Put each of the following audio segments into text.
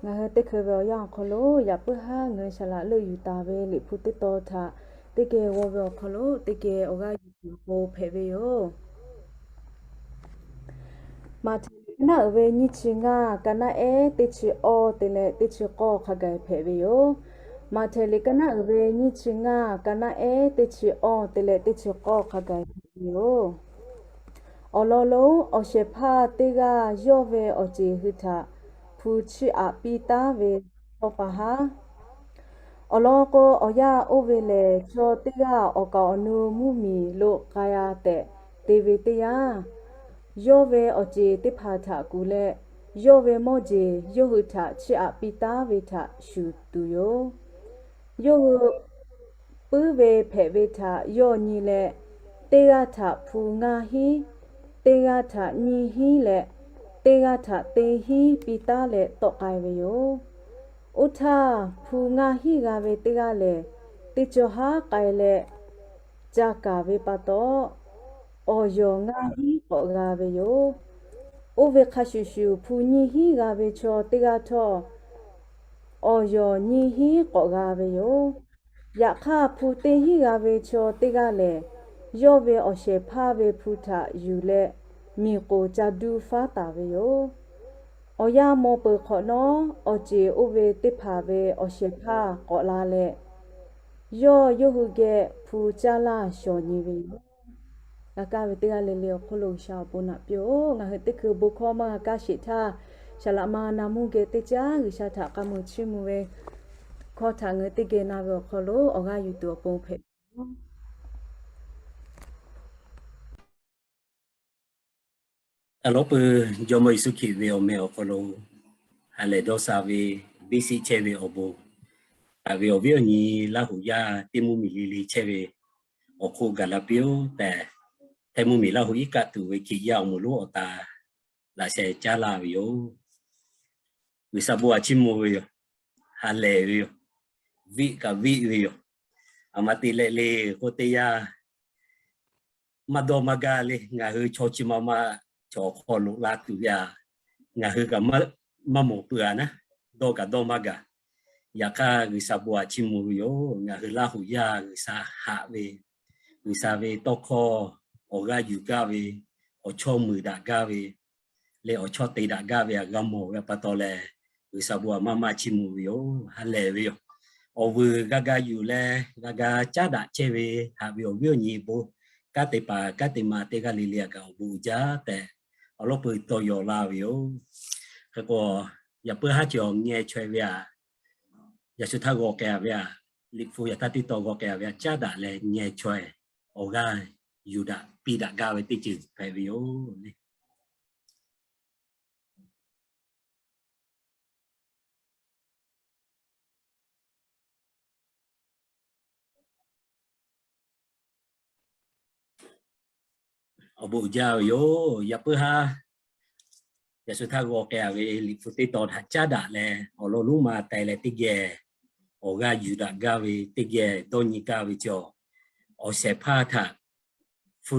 Ngaˬ hui teˇ hkui ve awˬ yanˇ awˬ hk'aw lo yaꞈ puiˉ haˉ ngaˬ hui saˍ laꞈ leuˆ yuˬ taˍ ve Liꞈ hpu teˇ tawn htaꞈ teˇ geh g'aw ve awˬ hk'aw lo teˇ geh awˬ g'aˇ yuˬ tuˬ awˬ pon hpehꞈ ve yoˬ. Maꞈhtehˍ liꞈ ka naˆ uiˍ ve nyiˇ chi ngaˇ, ka naˆ ehˉ teˇ chi awˇ te leh teˇ chi k'awˇ hk'a gaˬ hpehꞈ ve yoˬ. Maꞈhtehˍ liꞈ ka naˆ uiˍ ve nyiˇ chi ngaˇ, ka naˆ ehˉ teˇ chi awˇ te leh teˇ chi k'awˇ hk'a gaˬ hpehꞈ ve yoˬ. Awˬ lawn lonˉ awˬ shehˍ hpaˇ teˇ g'aˇ yawˇ ve awˬ ceˬ hui htaꞈ hpu chiˇ aꞈ piˇ taˉ ve tawˇ pa haˉ. Awˬ lawn k'o, awˬ yanˇ oˇ ve lehˬ, chaw teˇ g'aˇ awˬ kaˍ awˬ nu mvuhˇmiˬ lo k'ai-a tehꞈ te ve teˇ yanˇ, yawˇ ve awˬ ceˬ teˇ hpaˍ htaꞈ kuˬ leh, yawˇ ve mawˇ jeˬ yawˇ hui htaꞈ chiˇ aꞈ piˇ taˉ ve htaꞈ shuˍ tuˬ yoˬ. Yawˇ hui puiˉ ve hpehꞈ ve htaꞈ yawˇ nyi leh, teˇ g'aˇ htaꞈ hpu ngaˇ hinˉ, teˇ g'aˇ htaꞈ nyiˇ hinˉ leh, teˇ g'aˇ htaꞈ teˇ hinˉ piˇ taˉ leh tawˆ k'ai ve yoˬ. Oˇ htaˇ, hpu ngaˇ hinˉ g'a ve teˇ g'aˇ lehˬ, teˇ cawˬ haˉ k'ai leh ca kaˬ ve pa taw, awˬ yawˬ ngaˇ hinˉ k'awꞈ g'a ve yoˬ. Oˇ ve hk'a shuˍ shuˍ, hpu nyiˇ hinˉ g'a ve chaw teˇ g'aˇ htawˇ, awˬ yawˬ nyiˇ hinˉ k'awꞈ g'a ve yoˬ. Yaꞈ hk'aˇ, hpu teˇ hinˉ g'a ve chaw teˇ g'aˇ lehˬ, yawˇ ve awˬ shehˍ hpaˇ ve hpu htaꞈ yuˬ leh, miˬ k'oˍ ca duˇ faˉ taˍ ve yoˬ. Awˬ yanˇ maw peuˬ hk'awꞈ nawˉ, awˬ ceˬ oˇ ve teˇ hpaˍ ve awˬ shehˍ hpaˇ k'awꞈ la leh, yawˇ yawˇ hui geh hpu caˇ laˇ shawˍ nyi ve yoˬ. G'a kaˇ ve teˇ g'aˇ le le awˬ hk'oˆ lo G'uiˬsha awˬ bon naꞈ piˇ-oˆ. Ngaˬ hui teˇ hkui bon hkawˇ maˇ g'a kaˇ sheˍ htaˇ, saˍ laꞈ ma na mvuhˇ geh teˇ caˉ G'uiˬsha htaꞈ k'a muiˬ chiˇ mvuh ve hkawˇ htaꞈ ngaˬ hui teˇ geh na ve awˬ hk'aw lo awˬ g'aˇ yuˬ tuˬ awˬ pon hpehꞈ ve yoˬ. Awˬ lawn peuˬ, Jawˇmawˇ Yeˍsuˆ Hkriꞈ ve awˬ meh awˬ hk'aw lo ha lehˬ dawˇ sha ve, biˇ shiˆ chehˇ ve awˬ bon, haꞈ ve awˬ viˉ awˬ nyi Laˇ huˍ yaˇ teˇ mvuhˇmiˬ le le chehˇ ve awˬ hk'oˆ gaˬ la piˇ-oˆ tehꞈ, htaiˇ mvuhˇmiˬ Laˇ huˍ iˉ kaˆ tuˬ ve Hkriꞈ yaˇ awˬ moˍ lonˉ awˬ taˍ laꞈ sheh caˉ laˇ ve yoˬ. G'uiˬsha bon aꞈ chiˇ mvuh ve yoˬ. Ha lehˬ ve yoˬ. Viˆ kaꞈ viˆ ve yoˬ. Aˬ ma te leh le k'oˆ teˇ yanˇ, maˇ dawˇ maˇ gaˇ le. Ngaˬ hui chaw chi ma ma cawˬ hk'aw loꞈ la tuˬ ve aꞈ, ngaˬ hui kaꞈ maˇ mawˬ peuˬ-a naˉ, dawˇ kaꞈ dawˇ maˇ gaˬ. Yaꞈ hk'aˇ, G'uiˬsha bon aꞈ chiˇ mvuh ve yoˬ. Ngaˬ hui Laˇ huˍ yaˇ G'uiˬsha haꞈ ve, G'uiˬsha ve tawˇ hkawˇ awˬ g'aˇ yuˬ gaˇ ve, awˬ chawˇ muiˬ daꞈ gaˇ ve leh awˬ chawˇ te daꞈ gaˇ ve aꞈ g'a mawˬ ve pa taw leh, G'uiˬsha bon aꞈ maˇ maˇ chiˇ mvuh ve yoˬ. Ha lehˬ ve yoˬ. Awˬ vuiˬ g'a ga yuˬ leh g'a ga caˉ daꞈ chehˇ ve haꞈ ve awˬ viˉ awˬ nyi bon, kanˉ te paˍ kanˉ te ma teˇ g'aˇ le le aꞈ kaꞈ awˬ bon uiˍ jaˇ tehꞈ, awˬ lawn peuˬ tawˇ yaw laˇ ve yoˬ. Hk'e k'o, yaꞈ puiˉ haˉ cawˬ ngeh chaweh ve aꞈ, yaꞈ shu htaˇ g'aw k'ai-a ve aꞈ, Liꞈ hpu yaꞈ htaˇ teˇ tawn g'aw k'ai-a ve aꞈ, caˉ daꞈ leh ngeh chaweh awˬ g'aˇ yuˬ daꞈ piˇ daꞈ gaˇ ve teˇ ceuˬ hpehꞈ ve yoˬ le. Awˬ bon uiˍ jaˇ ve yoˬ. Yaꞈ puiˉ haˉ yaꞈ shu htaˇ g'aw k'ai-a ve Liꞈ hpu teˇ tawn htaꞈ caˉ daꞈ leh awˬ lawn lonˉ ma teh leh teˇ geh awˬ g'aˇ yuˬ daꞈ gaˇ ve, teˇ geh dawˇ nyi gaˇ ve cawˬ, awˬ shehˍ hpaˇ htaꞈ hpu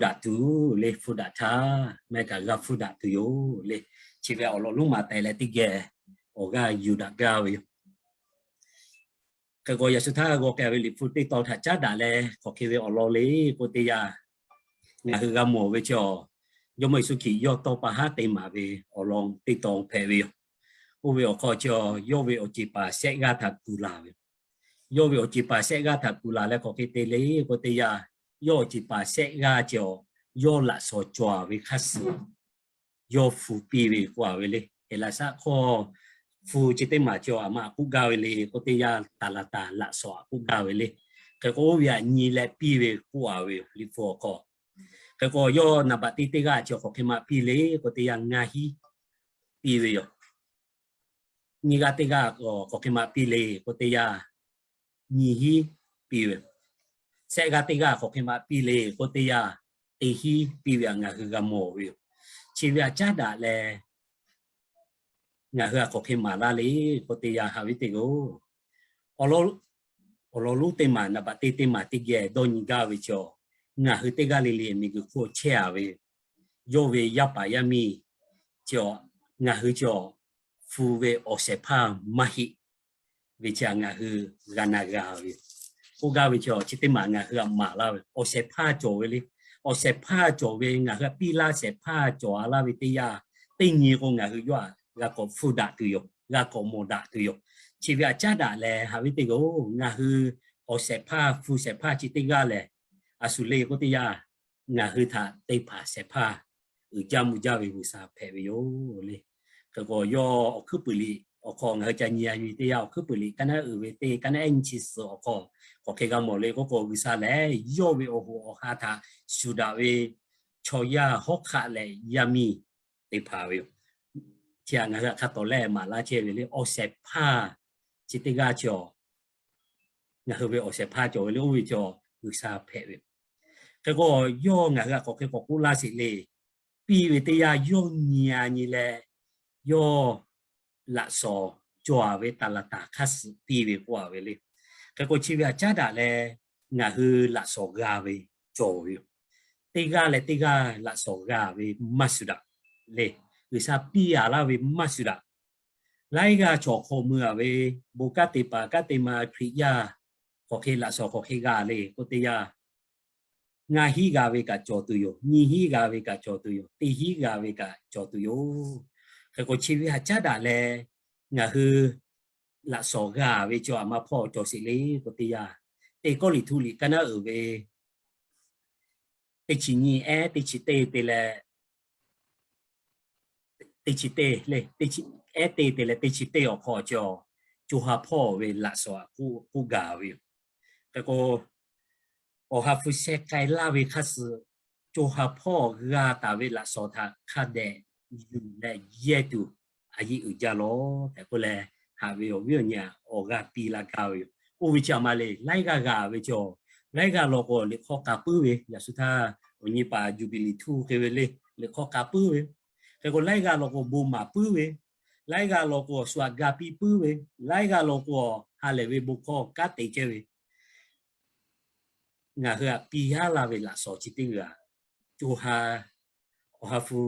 daꞈ tuˬ le, hpu daꞈ htaˇ meh kaꞈ g'a hpu daꞈ tuˬ yoˬ le. Chi ve awˬ lawn lonˉ ma teh leh teˇ geh awˬ g'aˇ yuˬ daꞈ gaˇ ve yoˬ. Hk'e k'o, yaꞈ shu htaˇ g'aw k'ai ve Liꞈ hpu teˇ tawn htaꞈ caˉ daꞈ leh hk'aˬ hk'e ve awˬ lawn le k'oˆ teˇ yanˇ, ngaˬ hui g'a mawˬ ve cawˬ, Jawˇmawˇ Yeˍsuˆ Hkriꞈ yawˇ tawˇ pa haˉ te maˍ ve awˬ lawn teˇ tawn hpehꞈ ve yoˬ. Oˇ ve awˬ hk'aw cawˬ, yawˇ ve awˬ ceˬ paˍ shehˆ g'aˇ htaꞈ kuˬ laˬ ve. Yawˇ ve awˬ ceˬ paˍ shehˆ g'aˇ htaꞈ kuˬ laˬ leh hk'aˬ hk'e te le k'oˆ teˇ yanˇ, yawˇ awˬ ceˬ paˍ shehˆ g'aˇ cawˬ, yawˇ laꞈ shawˍ cawˬ-a ve hk'a shuˍ, yawˇ hpu piˇ ve k'oˆ-a ve le. Heˍlaˍsaˆ hkawˇ hpu chi teˇ maˬ cawˬ aˬ ma aꞈ k'oˆ gaˇ ve le k'oˆ teˇ yanˇ, taˍlaˍtaˍ laꞈ shawˍ aꞈ k'oˆ gaˇ ve le. Hk'e k'o, oˇ ve aꞈ nyi leh piˇ ve k'oˆ-a ve yoˬ, Liꞈ hpu awˬ hk'aw. Hk'e k'o, yawˇ naˍ baꞈ teˇ teˇ g'aˇ cawˬ hk'aˬ hk'e ma piˇ le k'oˆ teˇ yanˇ, ngaˇ hinˉ piˇ ve yoˬ. Nyiˇ g'aˇ teˇ g'aˇ k'awꞈ hk'aˬ hk'e ma piˇ le k'oˆ teˇ yanˇ, nyiˇ hinˉ piˇ ve. Shehˆ g'aˇ teˇ g'aˇ k'awꞈ hk'e ma piˇ le k'oˆ teˇ yanˇ, teˇ hinˉ piˇ ve aꞈ ngaˬ hui g'a mawˬ ve yoˬ. Chi ve aꞈ caˉ daꞈ leh, ngaˬ hui aꞈ hk'aˬ hk'e maˍ laˇ le k'oˆ teˇ yanˇ, haꞈ ve teˇ g'aˇ-oˬ, awˬ lawn lonˉ teˇ maˬ naˍ baꞈ teˇ teˇ maˬ teˇ geh dawˇ nyi gaˇ ve cawˬ, ngaˬ hui teˇ g'aˇ le le miˬguiˬ hk'oˆ chehˇ-a ve, yawˇ ve yaˇ paˍ yaˇ miˇ cawˬ, ngaˬ hui cawˬ hpu ve awˬ shehˍ hpaˇ maˇ heˆ ve chi htaꞈ ngaˬ hui g'a na g'a ve yoˬ. K'oˆ gaˇ ve chi, chi teˇ maˬ ngaˬ hui htaꞈ maˍ laˇ ve awˬ shehˍ hpaˇ cawˬ ve le. Awˬ shehˍ hpaˇ cawˬ ve ngaˬ hui htaꞈ piˇ laˇ shehˍ hpaˇ cawˬ a laˇ ve teˇ yanˇ, teˇ nyi k'o ngaˬ hui yawˇ htaꞈ g'a k'awꞈ hpfuhˇ daꞈ tuˬ yoˬ, g'a k'awꞈ mawˬ daꞈ tuˬ yoˬ. Chi ve htaꞈ caˉ daꞈ leh haꞈ ve teˇ g'aˇ-oˬ, ngaˬ hui awˬ shehˍ hpaˇ hpu shehˍ hpaˇ chi teˇ g'aˇ lehˬ, a shu le k'oˆ teˇ yanˇ, ngaˬ hui htaꞈ te hpanˍ shehˍ hpaˇ uiˍ jaˇ mvuh jaˇ ve G'uiˬsha hpehꞈ ve yoˬ le. Hk'e k'o yawˇ awˬ hkuiˉ puiˍ liꞈ awˬ hk'aw ngaˬ hui ca nyi a nyi teˇ yanˇ, awˬ hkuiˉ puiˍ liꞈ kaˉ naˉ uiˍ ve teˇ kaˉ naˉ ehˉ nyi chi suhˍ awˬ hk'aw k'awꞈ hk'e g'a mawˬ le k'oˆ k'o, G'uiˬsha lehˬ yawˇ ve awˬ hoꞈ awˬ ha htaꞈ shuˍ daꞈ ve chaw yaˇ hawˉ hk'aˆ leh yaˇ miˇ te hpanˍ ve yoˬ. Chi htaꞈ ngaˬ hui htaꞈ hk'a tawˍ lehˆ maˍ laˇ chehˇ ve le. Awˬ shehˍ hpaˇ chi teˇ g'aˇ chi awˬ ngaˬ hui ve awˬ shehˍ hpaˇ cawˬ ve le. Oˇ ve cawˬ G'uiˬsha hpehꞈ ve yoˬ. Hk'e k'o yawˇ ngaˬ hui htaꞈ k'awꞈ hk'e k'awꞈ k'oˆ laˇ sheˍ le. Piˇ ve teˇ yanˇ yawˇ nyi a nyi leh, yawˇ laꞈ shawnˍ cawˬ ve taˍ laˍ taˍ hk'aˇ suh piˇ ve k'oˆ a ve le. Hk'e k'o chi ve htaꞈ caˉ daꞈ leh ngaˬ hui laꞈ shawnˍ g'a ve cawˬ ve yoˬ. Teˇ g'aˇ leh teˇ g'aˇ laꞈ shawnˍ g'a ve maˇ shuˍ daꞈ le. G'uiˬsha piˇ a laˇ ve maˇ shuˍ daꞈ. Laiˉ g'aˇ chaw hk'aw mui a ve bon kanˉ te paˍ kanˉ te ma Hkriꞈ yaˇ k'awꞈ hk'e laꞈ shawnˍ k'awꞈ hk'e g'a le k'oˆ teˇ yanˇ, ngaˇ hinˉ g'a ve kaꞈ cawˬ tuˬ yoˬ, nyiˇ hinˉ g'a ve kaꞈ cawˬ tuˬ yoˬ, teˇ hinˉ g'a ve kaꞈ cawˬ tuˬ yoˬ. Hk'e k'o chi ve htaꞈ caˉ daꞈ leh ngaˬ hui laꞈ shawnˍ g'a ve chaw aˬ ma hpawˇ cawˬ sheˍ le k'oˆ teˇ yanˇ, Teˇ Kawˇrenˍhtuˆ liꞈ kaˉ naˉ uiˍ ve teˇ chi nyi ehˉ teˇ chi teˇ te leh teˇ chi teˇ le, teˇ chi ehˉ te te leh teˇ chi teˇ awˬ hk'aw cawˬ, co ha hpawˇ ve laꞈ shawnˍ k'oˆ gaˬ ve yoˬ. Hk'e k'o, awˬ ha hpu sheh k'ai laˇ ve hk'aˇ suh co ha hpawˇ g'a taˍ ve laꞈ shawnˍ htaꞈ hk'a dehꞈ yuˬ leh yehˇ tuˬ a yiˇ uiˍ jaˇ lawˬ tehꞈ k'oˆ leh, haꞈ ve awˬ viˉ awˬ nyi awˬ g'aˇ piˇ laˇ gaˇ ve yoˬ. Oˇ ve chi aˬ ma le, laiˉ g'aˇ g'a ve cawˬ, laiˉ g'aˇ law k'o liꞈ hk'aw k'a puiˉ ve, yaꞈ shu htaˇ awˬ nyi paˍ Juˍbiˍliˍ htuˇ hk'e ve le, liꞈ hk'aw k'a puiˉ ve. Hk'e k'o laiˉ g'aˇ law k'o bon maˍ puiˉ ve, laiˉ g'aˇ law k'o shu aꞈ ga piˇ puiˉ ve, laiˉ g'aˇ law k'o ha lehˬ ve bon hkawˇ kanˉ te chehˇ ve, ngaˬ hui htaꞈ piˇ haˉ laˇ ve laꞈ shawnˍ chi teˇ g'aˇ, co ha, awˬ ha hpu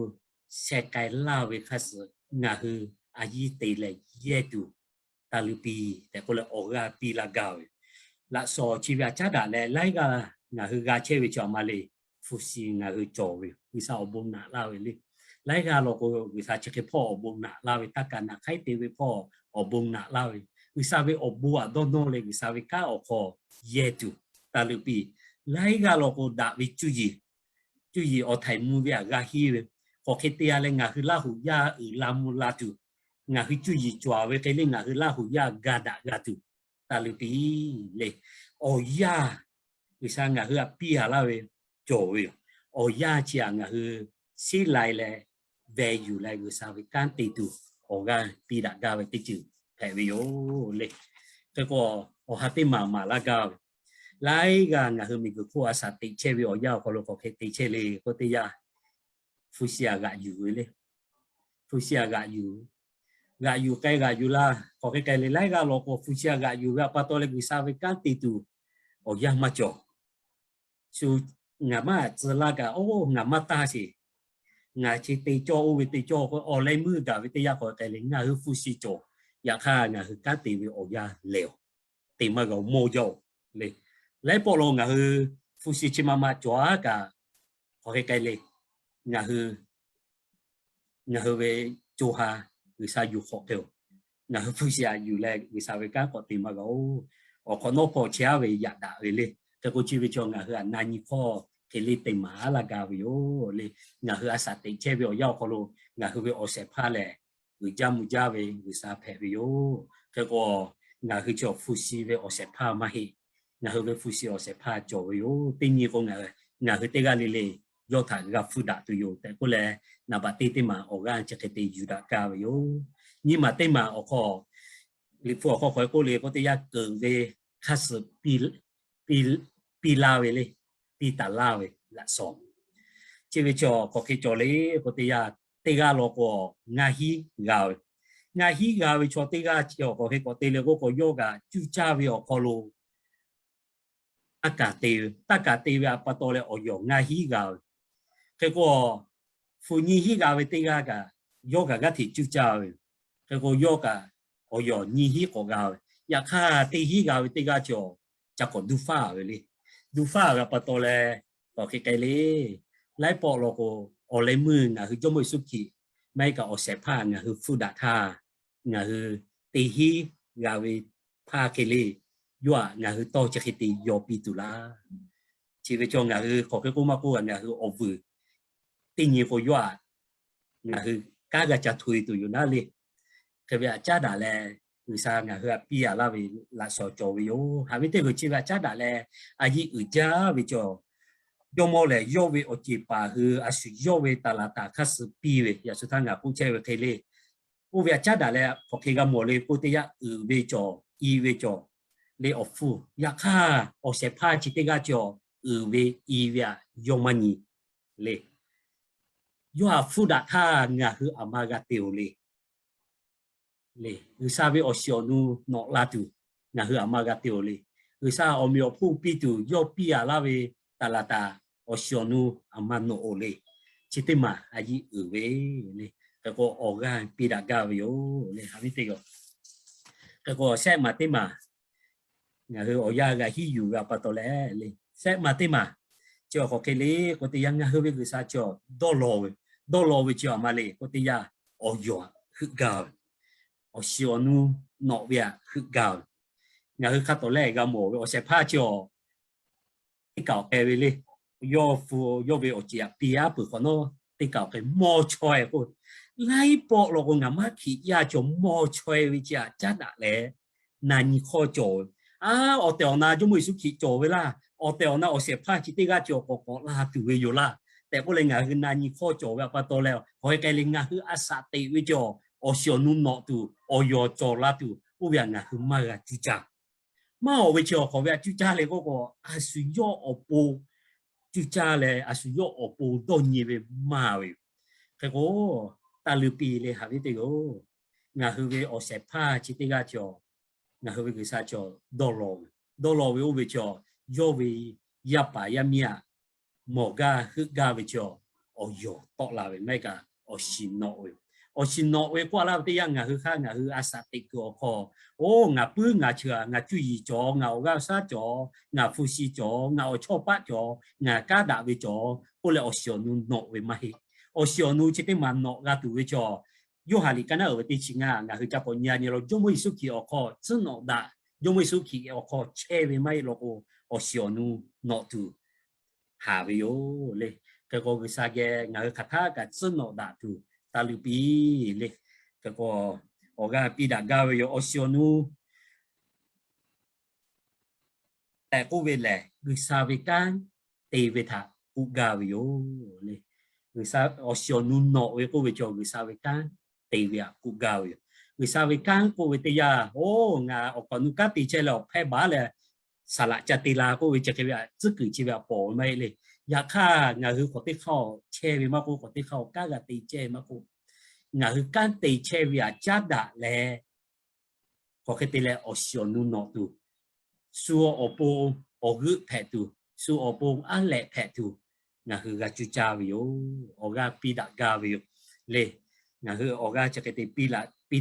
sheh k'ai laˇ ve hk'aˇ suh ngaˬ hui a yiˇ te leh yehˇ tuˬ taˇ luˇ piˇ tehꞈ k'oˆ leh awˬ g'aˇ piˇ laˇ gaˇ ve. Laꞈ shawnˍ chi ve htaꞈ caˉ daꞈ leh laiˉ g'aˇ ngaˬ hui g'a chehˇ ve chi aˬ ma le, hpu shi ngaˬ hui cawˬ ve yoˬ. G'uiˬsha awˬ bon naꞈ laˇ ve le. Laiˉ g'aˇ law k'o G'uiˬsha chi hk'e hpawˇ awˬ bon naꞈ laˇ ve, taˇ kaˍ naꞈ hk'aiˉ te ve hpawˇ awˬ bon naꞈ laˇ ve, G'uiˬsha ve awˬ bon aꞈ dawˇ nawˇ leh G'uiˬsha ve kanˉ awˬ hk'aw yehˇ tuˬ taˇ luˇ piˇ. Laiˉ g'aˇ law k'o daꞈ ve cuˇ yiˍ, cuˇ yiˍ awˬ htaiˍ mvuh ve aꞈ g'a hiˉ ve, k'awꞈ hk'e te a leh ngaˬ hui Laˇ huˍ yaˇ uiˍ la mvuh la tuˬ, ngaˬ hui cuˇ yiˍ cawˬ ve hk'e le ngaˬ hui Laˇ huˍ yaˇ ga daꞈ g'a tuˬ taˇ luˇ piˇ le. Awˬ yanˇ G'uiˬsha ngaˬ hui htaꞈ piˇ a laˇ ve cawˬ ve yoˬ. Awˬ yanˇ chi aꞈ ngaˬ hui shiˉ lai leh veh yuˬ leh G'uiˬsha ve kanˉ te tuˬ awˬ g'aˇ piˇ daꞈ gaˇ ve teˇ ceuˬ hpehꞈ ve yoˬ le. Hk'e k'o, awˬ ha teˇ maˬ maˍ laˇ gaˇ ve, laiˉ g'aˇ ngaˬ hui miˬguiˬ hk'oˆ a shaꞈ teꞈ chehˇ ve awˬ yanˇ awˬ hk'aw lo k'awꞈ hk'e te chehˇ le k'oˆ teˇ yanˇ, hpu shi aꞈ g'aꞈ yuˬ ve le. Hpu shi aꞈ g'aꞈ yuˬ, g'aꞈ yuˬ k'ai g'aꞈ yuˬ laˇ k'awꞈ hk'e k'ai le. Laiˉ g'aˇ law k'o hpu shi aꞈ g'aꞈ yuˬ ve aꞈ pa taw leh G'uiˬsha ve kanˉ te tuˬ awˬ yanˇ maˇ cawˬ. Shu ngaˬ maˇ tcuh laˇ kaꞈ, oˇ ngaˬ maˇ taˇ sheˍ. Ngaˬ chi te cawˇ oˇ ve te cawˇ k'o awˬ leh meuˇ gaˬ ve teˇ yanˇ k'awꞈ k'ai le. Ngaˬ hui hpu shi cawˬ, yaꞈ hk'aˇ ngaˬ hui kanˉ te ve awˬ yanˇ lehˬ awˬ te maˇ g'a mawˇ jaˇ-oˬ le. Laiˉ pawˆ lo ngaˬ hui hpu shi chi ma ma cawˬ aˉ kaꞈ, k'awꞈ hk'e k'ai le. Ngaˬ hui ngaˬ hui ve co ha G'uiˬsha yuˬ hk'awꞈ hk'e-oˬ, ngaˬ hui hpu shi aꞈ yuˬ leh G'uiˬsha ve kanˉ k'awꞈ te maˇ g'a-oˬ. Awˬ hk'awꞈ nawˉ hpawˇ chehˇ aˉ ve yaꞈ daꞈ ve le. Hk'e k'o chi ve chaw ngaˬ hui aꞈ na nyi hkawˇ hk'e le te maˍ aˉ laˇ gaˇ ve yoˬ le. Ngaˬ hui a shaꞈ teꞈ chehˇ ve awˬ yanˇ awˬ hk'aw lo ngaˬ hui ve awˬ shehˍ hpaˇ lehˬ, uiˍ jaˇ mvuh jaˇ ve G'uiˬsha hpehꞈ ve yoˬ. Hk'e k'o, ngaˬ hui chaw hpu shi ve awˬ shehˍ hpaˇ maˇ heˆ. Ngaˬ hui ve hpu shi awˬ shehˍ hpaˇ cawˬ ve yoˬ. Teˇ nyi k'o, ngaˬ hui teˇ g'aˇ le le yawˇ htaꞈ g'a hpfuhˇ daꞈ tuˬ yoˬ tehꞈ k'oˆ leh, naˍ baꞈ teˇ teˇ maˬ awˬ g'aˇ chi hk'e te yuˬ daꞈ gaˇ ve yoˬ. Nyiˇ maˬ teˇ maˬ awˬ hk'aw, Liꞈ hpu awˬ hk'aw k'awꞈ k'oˆ le k'o teˇ yanˇ, keunˍ ve hk'aˇ suh piˇ laˇ ve le, piˇ taˍ laˇ ve laꞈ shawnˍ. Chi ve chaw k'awꞈ hk'e cawˬ le k'o teˇ yanˇ, teˇ g'aˇ law k'o ngaˇ hinˉ g'a ve, ngaˇ hinˉ g'a ve chaw teˇ g'aˇ chi awˬ k'awꞈ hk'e k'awꞈ te le k'oˆ k'o, yawˇ kaꞈ cuˇ caˇ ve awˬ hk'aw lo taˇ kaˍ te ve, taˇ kaˍ te ve aꞈ pa taw leh awˬ yawˬ ngaˇ hinˉ g'a ve. Hk'e k'o, hpu nyiˇ hinˉ g'a ve teˇ g'aˇ kaꞈ, yawˇ kaꞈ g'aˇ hteꞈ cuˇ caˇ ve yoˬ. Hk'e k'o yawˇ kaꞈ awˬ yawˬ nyiˇ hinˉ k'awꞈ g'a ve. Yaꞈ hk'aˇ teˇ hinˉ g'a ve teˇ g'aˇ cawˬ ca k'awꞈ duˇ faˇ ve le. Duˇ faˇ ve a pa taw leh, k'awꞈ hk'e k'ai le. Laiˉ pawˆ law k'o, awˬ leh meuˇ ngaˬ hui Jawˇmawˇ Yeˍsuˆ Hkriꞈ maˇ heˆ kaꞈ awˬ shehˍ hpaˇ ngaˬ hui hpfuhˇ daꞈ htaˇ, ngaˬ hui teˇ hinˉ g'a ve hpaˇ hk'e le, yawˇ htaꞈ ngaˬ hui tawˇ chi hk'e te yaw piˇ tuˬ laˇ. Chi ve cawˬ ngaˬ hui hk'aˬ hk'e k'oˆ maˇ k'oˆ, ngaˬ hui awˬ vuiˬ teˇ nyi k'o yawˇ htaꞈ ngaˬ hui kanˉ g'a ca hto e tuˬ yoˬ naˉ le. Hk'e ve htaꞈ caˉ daꞈ leh, G'uiˬsha ngaˬ hui htaꞈ piˇ a laˇ ve laꞈ shawnˍ cawˬ ve yoˬ. Haꞈ ve teˇ g'uiˬ chi ve htaꞈ caˉ daꞈ leh, a yiˇ uiˍ jaˇ ve cawˬ. Jawˇmawˇ lehˬ yawˇ ve awˬ ceˬ paˍ hui a shu yawˇ ve taˍlaˍtaˍ hk'aˇ suh piˇ ve, yaꞈ shu htaˇ ngaˬ k'oˆ chehˇ ve hk'e le. Oˇ ve htaꞈ caˉ daꞈ leh hk'aˬ hk'e g'a mawˬ le k'o, teˇ yanˇ uiˍ ve cawˬ, i ve cawˬ le awˬ hpfuhˇ. Yaꞈ hk'aˇ awˬ shehˍ hpaˇ chi teˇ g'aˇ cawˬ, uiˍ ve i ve htaꞈ yawˇ maˇ nyi le. Yawˇ htaꞈ hpfuhˇ daꞈ htaˇ ngaˬ hui aˬ ma g'a te-oˬ le. Le, G'uiˬsha ve awˬ shiˍ awˬ nu nawꞈ la tuˬ ngaˬ hui aˬ ma g'a te-oˬ le. G'uiˬsha awˬ meꞈ awˬ hponˇ piˇ tuˬ yawˇ piˇ a laˇ ve taˍlaˍtaˍ awˬ shiˍ awˬ nu aˬ ma nawꞈ-oˬ le. Chi teˇ maˬ a yiˇ uiˍ ve le. Hk'e k'o awˬ g'aˇ piˇ daꞈ gaˇ ve yoˬ le. Haꞈ ve teˇ g'uiˬ, hk'e k'o shehˆ maˬ teˇ maˬ ngaˬ hui awˬ yanˇ g'a hiˉ yuˬ ve a pa taw leh le, shehˆ maˬ teˇ maˬ chi awˬ hk'aˬ hk'e le k'o, teˇ yanˇ ngaˬ hui ve G'uiˬsha cawˬ dawˇ law ve, dawˇ law ve chi aˬ ma le k'o, teˇ yanˇ awˬ yawˬ htaꞈ heuˆ gaˇ ve, awˬ shiˍ awˬ nu nawꞈ ve htaꞈ heuˆ gaˇ ve. Ngaˬ hui hk'a tawˍ lehˆ g'a mawˬ ve awˬ shehˍ hpaˇ chi awˬ teˇ kaꞈ awˬ k'ai ve le. Yawˇ hpu yawˇ ve awˬ ceˬ htaꞈ piˇ aˉ peuˬ hk'awꞈ nawˉ, teˇ kaꞈ awˬ k'ai mawˇ chaweh k'o, laiˉ pawˆ law k'o ngaˬ maˇ hkiꞈ yaˇ cawˬ mawˇ chaweh ve chi htaꞈ caˉ daꞈ leh na nyi hk'awˇ cawˬ ve. A, awˬ tehˬ awˬ na Jawˇmawˇ Yeˍsuˆ Hkriꞈ cawˬ ve laˇ. Awˬ tehˬ awˬ na awˬ shehˍ hpaˇ chi teˇ g'aˇ cawˬ k'awꞈ k'awꞈ la tuˬ ve yoˬ laˇ tehꞈ k'oˆ leh ngaˬ hui na nyi hk'awˇ cawˬ ve a pa taw leh, hk'aˬ hk'e k'ai le ngaˬ hui a shaꞈ teꞈ ve cawˬ, awˬ shiˍ awˬ nu nawꞈ tuˬ awˬ yawˬ cawˬ la tuˬ oˇ ve htaꞈ ngaˬ hui maˇ g'a cuˇ caˇ. Maˇ awˬ ve chi awˬ hk'aw ve htaꞈ cuˇ caˇ le k'oˆ k'o, a shu yawˇ awˬ pon cuˇ caˇ leh a shu yawˇ awˬ pon dawˇ nyi ve maˇ ve yoˬ. Hk'e k'o, taˇ luˇ piˇ le haꞈ ve teˇ g'uiˬ, ngaˬ hui ve awˬ shehˍ hpaˇ chi teˇ g'aˇ cawˬ, ngaˬ hui ve G'uiˬsha cawˬ dawˇ law ve, dawˇ law ve oˇ ve cawˬ, yawˇ ve yaˇ paˍ yaˇ miˇ htaꞈ mawˬ gaˇ heuˆ gaˇ ve cawˬ, awˬ yawˬ tawˆ la ve maˇ heˆ kaꞈ awˬ shiˍ nawꞈ ve yoˬ. Awˬ shiˍ nawꞈ ve k'oˆ a laˇ ve teˇ yanˇ ngaˬ hui hk'aˇ ngaˬ hui a shaꞈ teꞈ kuiˬ awˬ hk'aw, oˇ ngaˬ puiˉ ngaˬ ceuˬ, ngaˬ cuˇ yiˍ cawˬ, ngaˬ awˬ g'aˇ shaˉ cawˬ, ngaˬ hpu shi cawˬ, ngaˬ awˬ chawˇ paˆ cawˬ, ngaˬ kanˉ daꞈ ve cawˬ k'oˆ leh awˬ shiˍ awˬ nu nawꞈ ve maˇ heˆ. Awˬ shiˍ awˬ nu chi teˇ maˬ nawꞈ g'a tuˬ ve cawˬ, Yoˇhanˬ liꞈ ka naˉ uiˍ ve teˇ chi ngaˇ ngaˬ hui ca k'awꞈ nyi a nyi la, Jawˇmawˇ Yeˍsuˆ Hkriꞈ awˬ hk'aw tcuhˉ nawꞈ daꞈ, Jawˇmawˇ Yeˍsuˆ Hkriꞈ awˬ hk'aw chehˇ ve maˇ heˆ law k'o, awˬ shiˍ awˬ nu nawꞈ tuˬ haˍ ve yoˬ le. Hk'e k'o G'uiˬsha geh ngaˬ hui hk'aˬ htaˇ kaꞈ tcuhˉ nawꞈ daꞈ tuˬ taˇ luˇ piˇ le. Hk'e k'o awˬ g'aˇ piˇ daꞈ gaˇ ve yoˬ. Awˬ shiˍ awˬ nu tehꞈ k'oˆ ve lehˬ, G'uiˬsha ve kanˉ te ve htaꞈ k'oˆ gaˇ ve yoˬ le. Awˬ shiˍ awˬ nu nawꞈ ve k'oˆ ve cawˬ G'uiˬsha ve kanˉ te ve htaꞈ k'oˆ gaˇ ve yoˬ. G'uiˬsha ve kanˉ k'oˆ ve teˇ yanˇ, oˇ ngaˬ awˬ kaꞈ nu kanˉ te chehˇ leh awˬ hpehˇ baˬ leh saˍ laꞈ ca te la k'oˆ ve chi hk'e ve htaꞈ tcuhˉ kuiˬ chi ve htaꞈ pawˬ ve maˇ heˆ le. Yaꞈ hk'aˇ ngaˬ hui k'awꞈ teˇ hk'aˇ chehˇ ve maˇ k'oˆ, k'awꞈ teˇ hk'aˇ kanˉ g'a te chehˇ ve maˇ k'oˆ, ngaˬ hui kanˉ te chehˇ ve htaꞈ caˉ daꞈ leh, hk'aˬ hk'e te leh awˬ shiˍ awˬ nu nawꞈ tuˬ, shu awˬ pon awˬ g'euˆ hpehꞈ tuˬ, shu awˬ pon aˉ lehꞈ hpehꞈ tuˬ, ngaˬ hui g'a cuˇ caˇ ve yoˬ. Awˬ g'aˇ piˇ daꞈ gaˇ ve yoˬ le. Ngaˬ hui awˬ g'aˇ chi hk'e te piˇ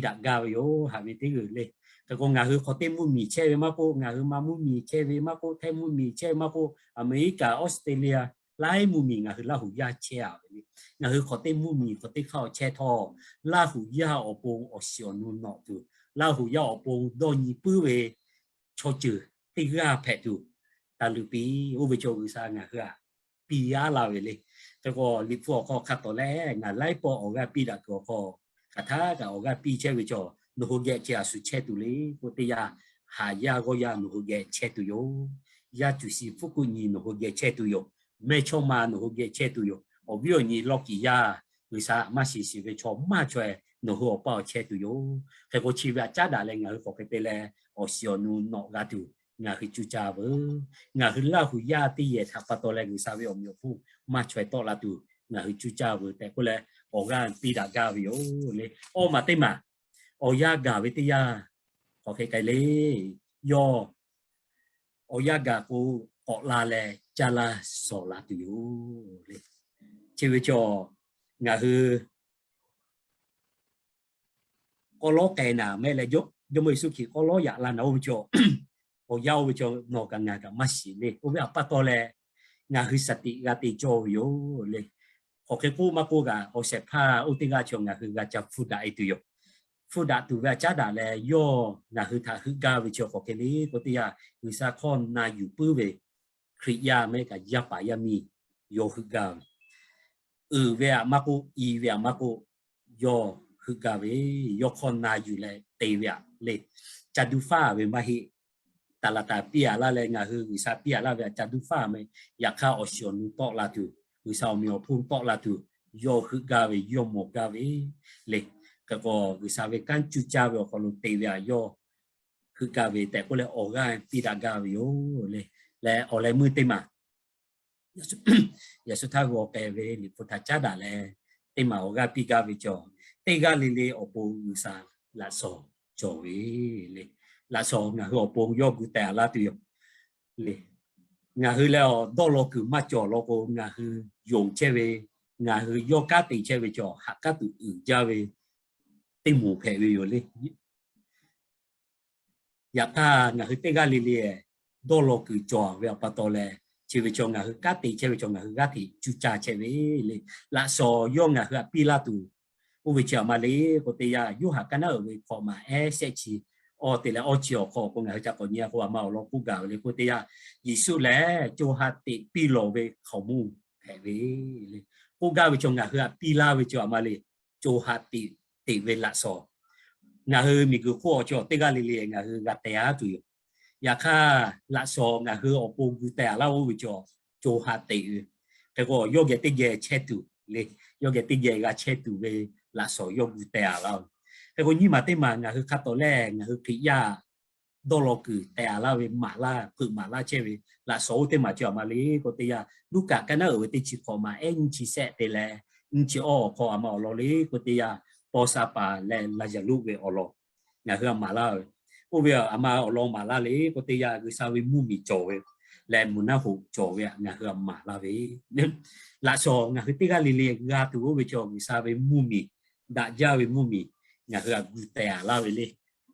daꞈ gaˇ ve yoˬ haꞈ ve teˇ g'uiˬ le. Hk'e k'o ngaˬ hui hk'aˬ teˇ mvuhˇmiˬ chehˇ ve maˇ k'oˆ, ngaˬ hui ma mvuhˇmiˬ chehˇ ve maˇ k'oˆ, hteˇ mvuhˇmiˬ chehˇ ve maˇ k'oˆ, America, Australia, laiˉ mvuhˇmiˬ ngaˬ hui Laˇ huˍ yaˇ chehˇ a ve le. Ngaˬ hui hk'aˬ teˇ mvuhˇmiˬ hk'aˬ teˇ hk'aˇ chehˇ htawˇ, Laˇ huˍ yaˇ awˬ pon awˬ shiˍ awˬ nu nawꞈ tuˬ, Laˇ huˍ yaˇ awˬ pon dawˇ nyi puiˉ ve chaw ceuˬ teˇ g'aˇ hpehꞈ tuˬ, taˇ luˇ piˇ. Oˇ ve cawˬ G'uiˬsha ngaˬ hui htaꞈ piˇ aˉ laˇ ve le. Hk'e k'o Liꞈ hpu awˬ hk'aw hk'a tawˍ leh ngaˬ laiˉ pawˆ awˬ g'aˇ piˇ daꞈ kuiˬ awˬ hk'aw, hk'aˬ htaˇ kaꞈ awˬ g'aˇ piˇ chehˇ ve cawˬ, nawˬ hui geh chi a shu chehˇ tuˬ le k'oˆ teˇ yanˇ, haˍ yaˇ g'awˇ yaˇ nawˬ hui geh chehˇ tuˬ yoˬ. Yaˇ cuˬ shi hpfuhˇ kuˆ nyi nawˬ hui geh chehˇ tuˬ yoˬ. Mehˇ chawˇ ma nawˬ hui geh chehˇ tuˬ yoˬ. Awˬ viˉ awˬ nyi lawˇ kiˍ yaˇ, G'uiˬsha maˇ shiˍ shiˍ ve chaw maˇ chaweh nawˬ hui awˬ paˇ awˬ chehˇ tuˬ yoˬ. Hk'e k'o chi ve htaꞈ caˉ daꞈ leh ngaˬ hui k'awꞈ hk'e te leh awˬ shiˍ awˬ nu nawꞈ g'a tuˬ ngaˬ hui cuˇ caˇ veuˬ. Ngaˬ hui Laˇ huˍ yaˇ teˇ yehˬ htaꞈ pa taw leh G'uiˬsha ve awˬ meꞈ awˬ hponˇ maˇ chaweh tawˆ la tuˬ ngaˬ hui cuˇ caˇ veuˬ tehꞈ k'oˆ leh, awˬ g'aˇ piˇ daꞈ gaˇ ve yoˬ le. Awˇ maˬ teˇ maˬ, awˬ yanˇ gaˬ ve teˇ yanˇ, hk'aˬ hk'e k'ai le. Yawˇ awˬ yanˇ gaˬ k'o, k'awꞈ la leh caˇ laˇ shawˍ la tuˬ yoˬ le. Chi ve cawˬ ngaˬ hui k'awꞈ lawˉ k'ai naˍ mehˆ leh, Jawˇmawˇ Yeˍsuˆ Hkriꞈ k'awꞈ lawˉ yaꞈ la naˍ oˇ ve chaw, awˬ yanˇ oˇ ve chaw nawˬ kaꞈ ngaˬ kaꞈ maˇ shiˍ le. Oˇ ve awˬ pa taw leh, ngaˬ hui shaˍ tiꞈ g'a te cawˇ ve yoˬ le. Hk'aˬ hk'e k'oˆ maˇ k'oˆ kaꞈ, awˬ shehˍ hpaˇ oˇ teˇ g'aˇ chaw ngaˬ hui g'a ca hpfuhˇ daꞈ e tuˬ yoˬ. Hpfuhˇ daꞈ tuˬ ve a caˉ daꞈ leh, yawˇ ngaˬ hui htaꞈ heuˆ gaˇ ve chaw hk'aˬ hk'e le k'oˆ teˇ yanˇ, G'uiˬsha hkawˇ na yuˬ puiˉ ve Hkriꞈ yaˇ mehˆ kaꞈ yaˇ paˍ yaˇ miˇ yawˇ heuˆ gaˇ ve, uiˍ ve aꞈ maˇ k'oˆ, i ve aꞈ maˇ k'oˆ, yawˇ heuˆ gaˇ ve, yawˇ hkawˇ na yuˬ leh te ve aꞈ le. Ca duˇ faˉ ve maˇ heˆ. Taˍ laˍ taˍ piˇ aꞈ laˇ leh ngaˬ hui G'uiˬsha piˇ aꞈ laˇ ve aꞈ ca duˇ faˉ meh, yaꞈ hk'aˇ awˬ shiˍ awˬ nu tawˆ la tuˬ, G'uiˬsha awˬ meꞈ awˬ hponˇ tawˆ la tuˬ, yawˇ heuˆ gaˇ ve, yawˇ mawˬ gaˇ ve le. Hk'e k'o, G'uiˬsha ve kanˉ cuˇ caˇ ve awˬ hk'aw lo te ve aꞈ yawˇ heuˆ gaˇ ve tehꞈ k'oˆ leh, awˬ g'aˇ piˇ daꞈ gaˇ ve yoˬ le. Leh awˬ leh meuˇ teˇ maˬ yaꞈ suh htaˇ g'aw k'ai ve Liꞈ hpu htaꞈ caˉ daꞈ leh, teˇ maˬ awˬ g'aˇ piˇ gaˇ ve cawˬ, teˇ g'aˇ le le awˬ pon G'uiˬsha laꞈ shawnˍ cawˬ ve le. Laꞈ shawnˍ ngaˬ hui awˬ pon yawˇ gu teh aꞈ laˇ tuˬ yoˬ le. Ngaˬ hui leh awˬ dawˇ law kuiˬ maˇ cawˬ law k'o, ngaˬ hui yonˍ chehˇ ve, ngaˬ hui yawˇ kanˉ te chehˇ ve cawˬ, haꞈ k'aˉ tuˬ uiˍ jaˇ ve teˇ moˍ hpehꞈ ve yoˬ le. Yaꞈ hk'aˇ, ngaˬ hui teˇ g'aˇ le le dawˇ law kuiˬ cawˬ ve awˬ pa taw leh, chi ve chaw ngaˬ hui kanˉ te chehˇ ve chaw ngaˬ hui g'aˇ hteꞈ cuˇ caˇ chehˇ ve le. Laꞈ shawnˍ yawˇ ngaˬ hui htaꞈ piˇ laˇ tuˬ, oˇ ve chi aꞈ ma le k'o teˇ yanˇ, Yoˇhanˬ kaˇ naˉ uiˍ ve hkawꞈ maˍ ehˉ shehˆ chi awˇ te leh awˇ chi awˬ hk'aw k'o, ngaˬ hui ca k'awꞈ nyi a k'o, aˬ ma awˬ lawn k'oˆ gaˬ ve le k'o teˇ yanˇ, Yeˍsuˆ lehˬ co ha teꞈ piˇ lawˬ ve hkaoˍmonˇ hpehꞈ ve le. K'oˆ gaˇ ve chaw ngaˬ hui htaꞈ piˇ laˇ ve chaw aˬ ma le, co ha teꞈ, teꞈ ve laꞈ shawnˍ. Ngaˬ hui miˬguiˬ hk'oˆ awˬ chaw teˇ g'aˇ le le ngaˬ hui g'a teh aˉ tuˬ yoˬ. Yaꞈ hk'aˇ, laꞈ shawnˍ ngaˬ hui awˬ pon gu teh aꞈ laˇ oˇ ve chaw, co ha teꞈ ve. Hk'e k'o, yawˇ geh teˇ geh chehˇ tuˬ le, yawˇ geh teˇ geh g'a chehˇ tuˬ ve laꞈ shawnˍ yawˇ gu teh aꞈ laˇ ve. Hk'e k'o, nyiˇ maˬ teˇ maˬ ngaˬ hui hk'a tawˍ lehˬ, ngaˬ hui Hkriꞈ yaˇ dawˇ law kuiˬ teh aꞈ laˇ ve maˍ laˇ, hpeuꞈ maˍ laˇ chehˇ ve laꞈ shawnˍ oˇ teˇ maˬ chi aˬ ma le k'o teˇ yanˇ, Luˉkaꞈ kaˇ naˉ uiˍ ve teˇ chi hkawꞈ maˍ ehˉ nyiˇ chi shehˆ te leh nyiˇ chi awˇ awˬ hk'aw aˬ ma awˬ lawn le k'o teˇ yanˇ, paw sha paˍ leh Laˍzaˍruˆ ve awˬ lawn ngaˬ hui htaꞈ maˍ laˇ ve. Oˇ ve aˬ ma awˬ lawn maˍ laˇ le k'o teˇ yanˇ, G'uiˬsha ve mvuhˇmiˬ cawˬ ve leh mvuhˇ naˆ hoꞈ cawˬ ve htaꞈ ngaˬ hui htaꞈ maˍ laˇ ve. Laꞈ shawnˍ ngaˬ hui teˇ g'aˇ le le g'a tuˬ oˇ ve chaw, G'uiˬsha ve mvuhˇmiˬ, daꞈ jaˇ ve mvuhˇmiˬ ngaˬ hui htaꞈ gu teh aꞈ laˇ ve le.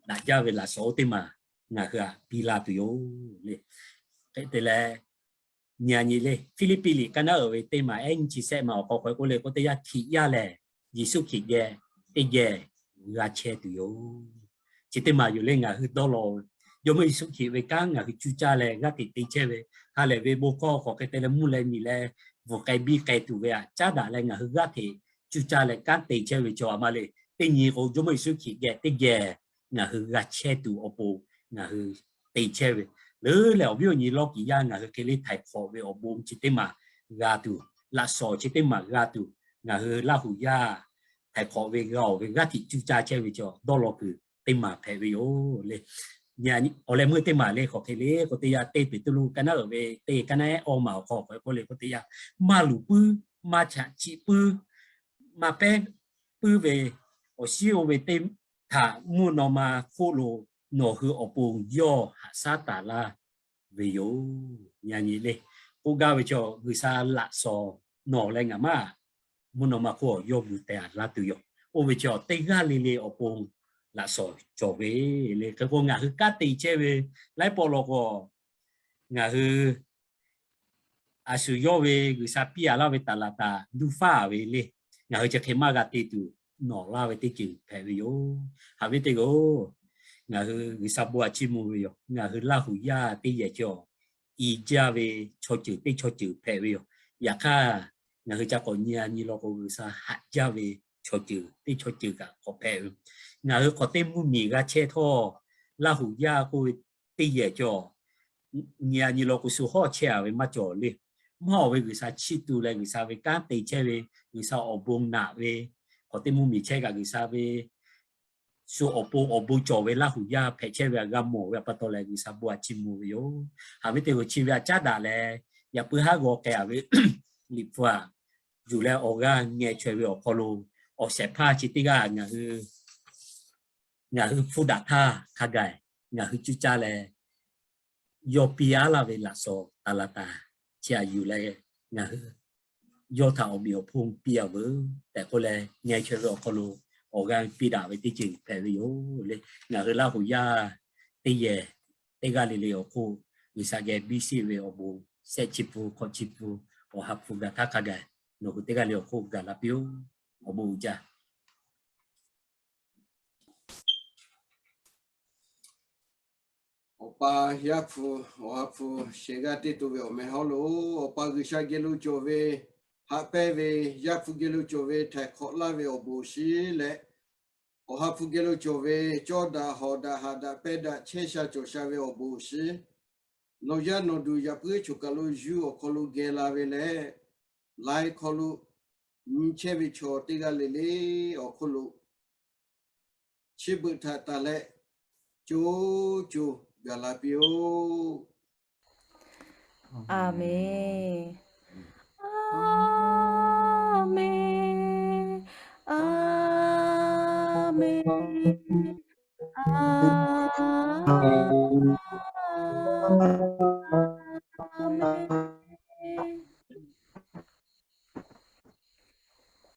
Daꞈ jaˇ ve laꞈ shawnˍ oˇ teˇ maˬ ngaˬ hui htaꞈ piˇ laˇ tuˬ yoˬ le. Hk'e te leh, nyi a nyi le, Hpiˇliˇpiˆ liꞈ kaˇ naˉ uiˍ ve teˇ maˬ ehˉ nyiˇ chi shehˆ maˬ awˬ hk'aw k'awꞈ k'oˆ le k'o teˇ yanˇ, Hkriꞈ yaˇ lehˬ Yeˍsuˆ Hkriꞈ geh teˇ geh g'a chehˇ tuˬ yoˬ. Chi teˇ maˬ yoˬ le. Ngaˬ hui dawˇ law, Jawˇmawˇ Yeˍsuˆ Hkriꞈ ve kanˉ ngaˬ hui cuˇ caˇ leh g'aˇ hteꞈ te chehˇ ve, ha lehˬ ve bon hkawˇ hk'aˬ hk'e te leh mvuhˇ leh miˬ leh bvuhˬ k'ai biˇ k'ai tuˬ ve htaꞈ caˉ daꞈ leh ngaˬ hui g'aˇ hteꞈ cuˇ caˇ leh kanˉ te chehˇ ve chaw aˬ ma le. Teˇ nyi k'o, Jawˇmawˇ Yeˍsuˆ Hkriꞈ geh teˇ geh ngaˬ hui g'a chehˇ tuˬ awˬ pon ngaˬ hui te chehˇ ve, leuˉ leh awˬ viˉ awˬ nyi lawˇ kiˍ yaˇ ngaˬ hui hk'e le htaiˍ hk'awꞈ ve awˬ bon chi teˇ maˬ g'a tuˬ, laꞈ shawnˍ chi teˇ maˬ g'a tuˬ, ngaˬ hui Laˇ huˍ yaˇ htaiˍ hk'awꞈ ve g'a oˬ ve g'aˇ hteꞈ cuˇ caˇ chehˇ ve chaw dawˇ law kuiˬ teˇ maˬ hpehꞈ ve yoˬ le. Awˬ leh meuˇ teˇ maˬ le hk'aˬ hk'e le k'o teˇ yanˇ, teˇ Peˍtruˆ kaˇ naˉ uiˍ ve teˇ kaˇ naˉ ehˉ awˇ maˬ awˬ hk'aw k'awꞈ k'oˆ le k'o teˇ yanˇ, maˇ luˬ puiˉ, maˇ chaꞈ chiˆ puiˉ, maˇ pehˉ puiˉ ve awˬ shiˉ oˇ ve teˇ htaꞈ mvuhˇ naw ma hk'oˆ lo nawˬ hui awˬ pon yawˇ haꞈ shaˉ taˍ laˇ ve yoˬ. Yaꞈ nyi le, k'oˆ gaˇ ve chaw, G'uiˬsha laꞈ shawnˍ nawˬ leh ngaˬ maˇ mvuhˇ naw ma hk'oˆ yawˇ gu teh aꞈ laˇ tuˬ yoˬ. Oˇ ve chaw teˇ g'aˇ le le awˬ pon laꞈ shawnˍ cawˬ ve le. Hk'e k'o, ngaˬ hui kanˉ te chehˇ ve laiˉ pawˆ law k'o, ngaˬ hui a shu yawˇ ve G'uiˬsha piˇ aꞈ laˇ ve taˍ laˍ taˍ duˇ faˉ ve le. Ngaˬ hui chi hk'e maˇ g'a te tuˬ nawˬ laˇ ve teˇ ceuˬ hpehꞈ ve yoˬ. Haꞈ ve teˇ g'aˇ, ngaˬ hui G'uiˬsha bon aꞈ chiˇ mvuh ve yoˬ. Ngaˬ hui Laˇ huˍ yaˇ teˇ yehˬ cawˬ, i jaˇ ve chaw ceuˬ teˇ chaw ceuˬ hpehꞈ ve yoˬ. Yaꞈ hk'aˇ, ngaˬ hui ca k'awꞈ nyi a nyi law k'o, G'uiˬsha haꞈ jaˇ ve chaw ceuˬ teˇ chaw ceuˬ kaꞈ k'awꞈ hpehꞈ ve. Ngaˬ hui hk'awꞈ teˇ mvuhˇmiˬ g'a chehˇ htawˇ, Laˇ huˍ yaˇ k'oˆ ve teˇ yehˬ cawˬ, nyi a nyi law k'o, shu hawˉ chehˇ a ve maˇ cawˬ le. Mvuhˇ haw ve G'uiˬsha chiˇ tu leh G'uiˬsha ve kanˉ te chehˇ ve, G'uiˬsha awˬ bon naꞈ ve, hk'awꞈ teˇ mvuhˇmiˬ chehˇ kaꞈ G'uiˬsha ve shu awˬ pon awˬ bon cawˬ ve Laˇ huˍ yaˇ hpehꞈ chehˇ ve htaꞈ g'a mawˬ ve awˬ pa taw leh G'uiˬsha bon aꞈ chiˇ mvuh ve yoˬ. Haꞈ ve teˇ g'aˇ, chi ve htaꞈ caˉ daꞈ leh, yaꞈ puiˉ haˉ g'aw k'ai a ve Liꞈ hpu aꞈ yuˬ leh awˬ g'aˇ ngeh chaweh ve awˬ hk'aw lo, awˬ shehˍ hpaˇ chi teˇ g'aˇ ngaˬ hui hpfuhˇ daꞈ htaˇ hk'a gaˬ ngaˬ hui cuˇ caˇ leh, yawˇ piˇ aˉ laˇ ve laꞈ shawnˍ taˍ laˍ taˍ chi aꞈ yuˬ leh, ngaˬ hui yawˇ htaꞈ awˬ meꞈ awˬ hponˇ piˇ a veuˬ tehꞈ k'oˆ leh, ngeh chaweh ve awˬ hk'aw lo awˬ g'aˇ piˇ daꞈ ve teˇ ceuˬ hpehꞈ ve yoˬ le. Ngaˬ hui Laˇ huˍ yaˇ teˇ yehˬ teˇ g'aˇ le le awˬ hk'oˆ G'uiˬsha geh biˇ sheˆ ve awˬ bon shehˆ chi pun hkawꞈ chi pun Awˬ ha hpu gaˬ htaˇ hk'a gaˬ nawˬ hui teˇ g'aˇ le awˬ hk'oˆ gaˬ la piˇ-oˆ. Awˬ bon uiˍ jaˇ. Awˬ pa Yaˇ hpu, Awˬ ha hpu shehˍ g'aˇ teˇ to ve awˬ meh hawˉ lo, Awˬ pa G'uiˬsha geh lo cawˬ ve, haꞈ pehnˇ ve, Yaˇ hpu geh lo cawˬ ve htaiˍ hk'awꞈ laˇ ve awˬ bon shiˍ leh, Awˬ ha hpu geh lo cawˬ ve cawˇ daꞈ hawˍ daꞈ haꞈ daꞈ pehnˇ daꞈ chehˇ sha cawˬ sha ve awˬ bon shiˍ, nawˬ yaˇ nawˬ duˬ yaꞈ puiˉ choˬ kaˬ lo yuˇ awˬ hk'aw lo geh la ve leh, laiˉ hk'aw lo nyi chehˇ ve chaw teˇ g'aˇ le le awˬ hk'oˆ lo chi beuꞈ htaꞈ tanˬ leh, co co gaˬ la piˇ-oˆ. Aˍmenˍ. Aˍmenˍ. Aˍmenˍ. Aˍmenˍ.